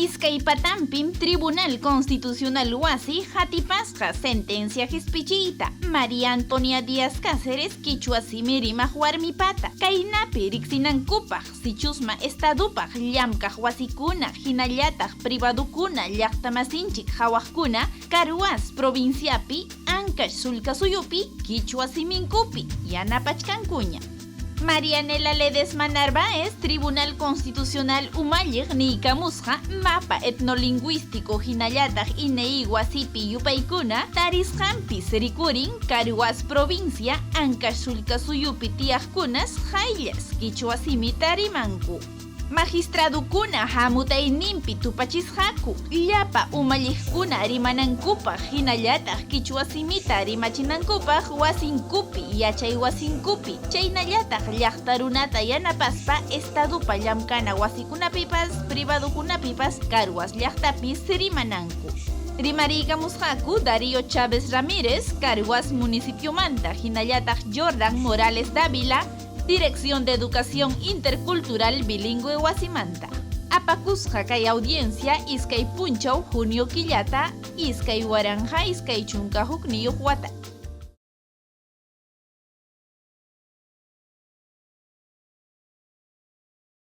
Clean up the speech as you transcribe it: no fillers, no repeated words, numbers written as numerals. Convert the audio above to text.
Iskay patanpim Tribunal Constitucional wasi hatipasqa sentencia qispichiyta María Antonia Díaz Cáceres qichwa simi rimaq warmipata, kaynapi riqsinankupaq sichusma estadupaq llamkaq wasikuna hinallataq privadukuna llaqtamasinchik hawaqkuna Carhuaz provinciapi Ancash sullka suyupi qichwa siminkupi yanapachkankuña. Marianela Ledesma Narváez, Tribunal Constitucional umalliq niykamusqa mapa etnolingüístico hinallataq INEI wasipi yupaykuna tarisqanpis rikurin Carhuaz provincia Ancash sullka suyupi tiyaqkunas hayllas qichwa simita rimanku. Magistradukuna hamutayninpi tupachisqaku, llapa umalliqkuna rimanankupaq hinallataq qichwa simita rimachinankupaq wasinkupi, yachay wasinkupi, chaynallataq llaqta runata yanapaspa estadupa llamkana wasikunapipas, privadukunapipas Carhuaz llaqtapis rimananku. Rimariykamusqaku Darío Chávez Ramírez, Carhuaz municipiomanta hinallataq Jordan Morales Dávila, Dirección de Educación Intercultural Bilingüe wasimanta. Apakusqa kay audiencia iskay punchaw junio killata 2021 wata.